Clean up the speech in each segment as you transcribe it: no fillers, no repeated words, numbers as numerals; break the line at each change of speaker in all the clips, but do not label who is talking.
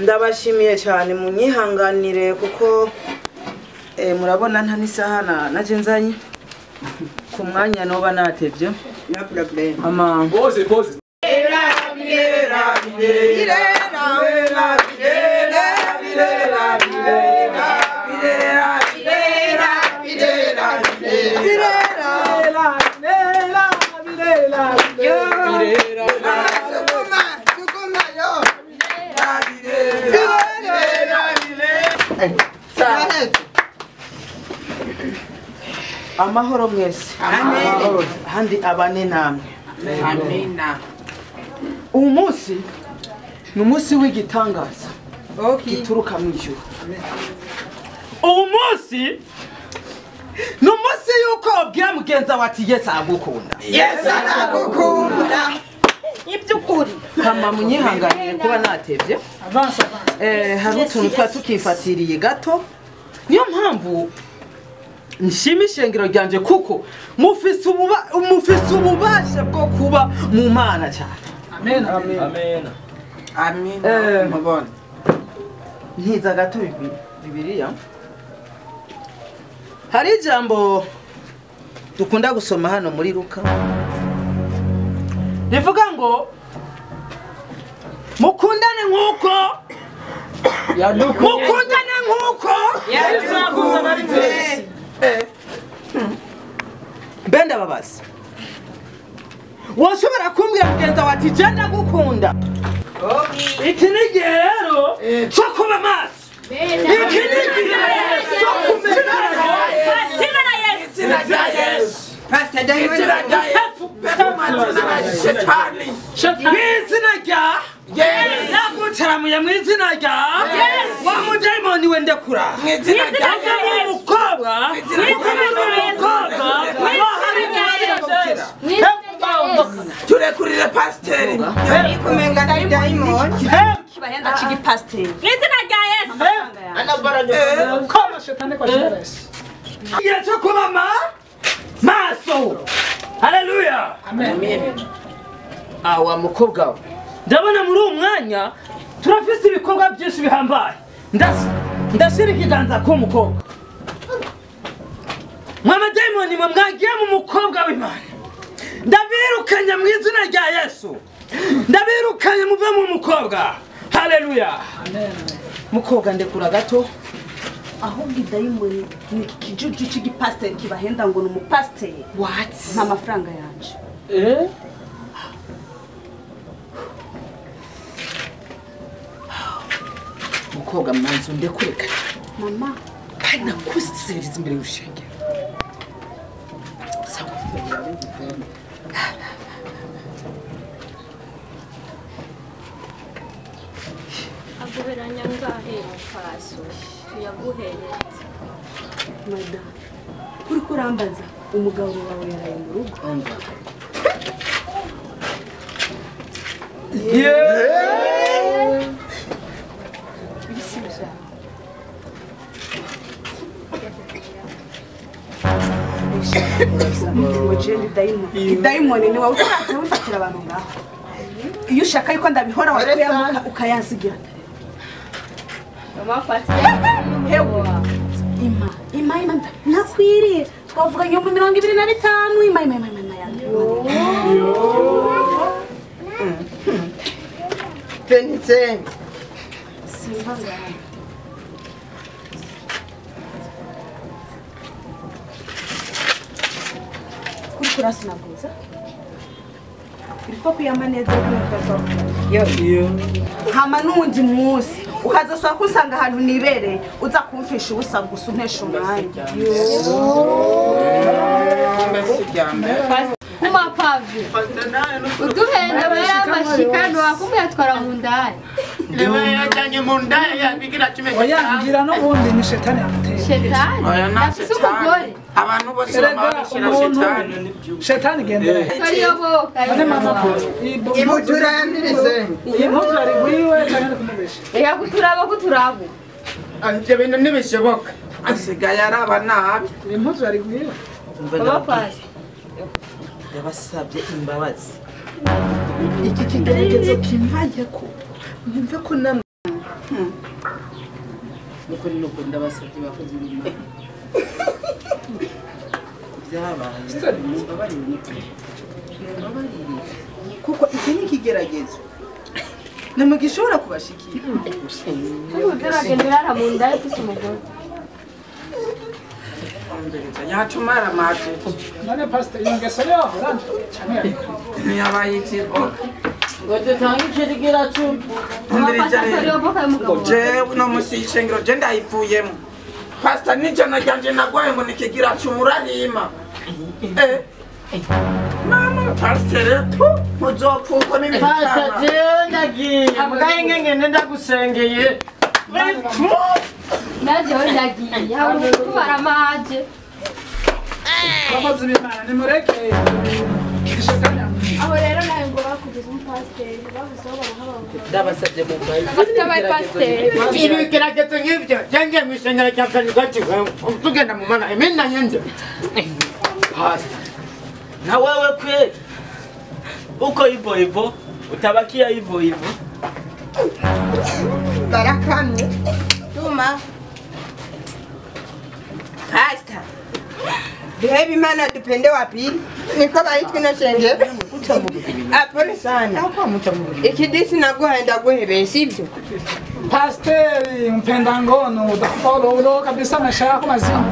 Ndabashimiye cyane munyihanganire kuko murabona nta nisaha naje nzanye ku mwanya noba natevye.
No problem.
Ama
pose pose.
Amahoro mwese. Amen. Handi abane namwe.
Amina.
Umunsi ni umunsi w'igitangaza. Gituruka mu ijuru. Umunsi ni umunsi yuko ubwira mugenza wati Yesu aragukunda.
Yesu aragukunda.
Ibyukuri.
Hama munyihanganire kuba natevye.
Avance avance.
Hari utuntu twa tukifatiriye gato. Niyo mpamvu nshima ishengero ryanje kuko mufise ububasha bwo kuba mu Mana cyane.
Amen.
Amen.
Amen. Mubona.
Ntiza gato Bibiliya. Hari ijambo dukunda gusoma hano muri Luka rivuga ngo mukundane nkuko mukundane nkuko
yadukunze.
Benda babazi washobora kumbwira mugenza wati je ndagukunda. Iki ni igihe rero cyo kuba maso. Iki ni igihe cyo kumenya mw'izina rya Yesu. Nagucaramuye mw'izina rya Yesu. Wa mudayimoni we ndekura mw'izina rya Yesu. Umukobwa
turekurire pasiteri
kumenga dayimoni kibahenda chigi pasiteri
mw'izina rya Yesu.
Kama shetani kwa jina la Yesu.
Yesu kuba maso. Haleluya.
Amen.
Awa mukobwa ndabona muri uwo mwanya turafise ibikorwa byinshi bihambaye. Ndashira ikiganza ku mukobwa. Mama dayimoni mwe mwagiye mu mukobwa w'Imana. Ndabirukanye mu izina rya Yesu. Ndabirukanye muve mu mukobwa. Haleluya.
Amen.
Mukobwa ndekura gato.
Ahubwo idayimoni ni ikijuju cy'igipasiteri kibahenda ngo ni umupasiteri.
What?
Nta mafaranga yanje.
Mukobwa manzu ndekureka.
Mama,
kandi nakusiriza imbere y'urushengero. Sawa.
Aguheranya ngahe mufaso tuyaguhereza.
Madamu, uri kurambaza umugabo wawe yaraye mu rugo. Ibisubizo. Idayimoni ni wowe uratse wifatira abantu ngaho. Iyo ushaka yuko ndabihora wakuyamuka ukayansigira.
Mama Pasi
hewe ima ima ima nakwiriye twavuga 25,000 ima ima ima ima yanjye.
Penitse
simba ngaho. Kuri kurasinaguza ilifo kuyamba neza yo hama nundi munsi ukazosaba kusanga ahantu nibereye uza kumfisha ubusa gusa untesha umwanya.
Kuma pavi uduhenda bayamashikano akumuyatwara mu ndaya.
Yajyanye mu ndaya bigira kimwe.
Oya ngira n'ubundi ni shetani amuteye.
Shetani afise umugore.
Abantu bose bamabishira shetani.
Shetani gendera.
Kariyoboka.
None mama
imuturanirize.
Iyi mpuzu ari gwiwe cyangwa kumubesha.
Reka kuturaba kuturabo.
Ivyo bintu ntibishoboka. Asigaye araba nabi.
Iyi mpuzu ari gwiwe.
Mama Pasi
ndabasabye imbabazi. Iki kigeragezo kimbaye ko numve ko namwe nuko nuko ndabasabye bakozi b'Imana. Byabaye mumbabarire kuko iki ni ikigeragezo namwe gishobora kubashikira.
Ugerageza mu ndaya ufise umugore.
Yatumara maje.
None pastor ingeso yaho ranje cyane.
Niyabaye ikigo.
Ngo dutange ikigira cumi.
Ngo jewe no musi y'ishengero je ndayivuyemo. Pastor n'ijana ryanje nagwaye ngo nikigira cumi urarima. Mama pastor tu muzopfa uko n'ibitama.
Pastor jewe ndagiye mugaye ngene ndagusengeye.
Naje we ndagiye aho kubara maje.
Abakozi b'Imana nimureke shetani amuteye.
Aho rero nawe ngo bakugize umupasiteri bavuze aho bamuha.
Ndabasabye mumbaye.
Pasiteri.
Ibigeragezo nk'ibyo byangiye mu ishengero rya Pentekote tugenda mu mana imena nyenze.
Pastor, na wewe kweli uko hivyo hivyo utabakia hivyo hivyo.
Barakamye tuma Pastor duhebe Imana dupende wapi niko baritwe na shenge. Apole sana. Ikidisi naguhenda guhebeye sivyo?
Pasiteri mpenda ngono udafollow kabisa maisha yako mazima.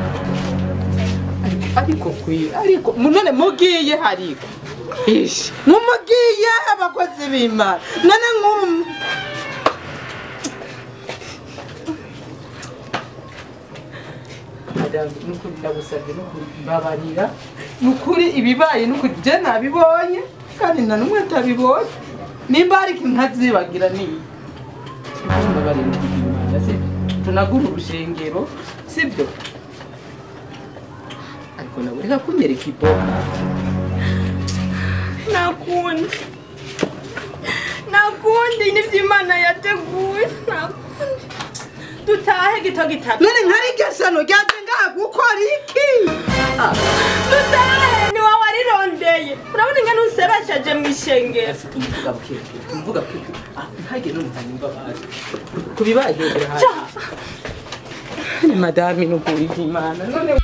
Ariko kwi ariko none mugiye hariko. Ish mumugiye abakozi b'Imana none nk'ubu nukuri ndagusabye nukuri mbabarira nukuri ibibaye nukuri je nabibonye kandi na numwe atabibonye nimba ari ikintu ntazibagira ni mbabarira nukuri sibyo tunagura urushengero sibyo ariko nawe reka kunyereka iboka.
Nakundi nivyo Imana yateguye nakundi dutahe gito gitatu
none nkari gashano ryaje ngaha gukora iki?
Dutahe ni wowe warirondeye urabona ingene unsebesheje mw'ishengero.
Mvuga buke ntage none ntanyumva bazi kubibaye hejuru ni madame nukuri Imana none.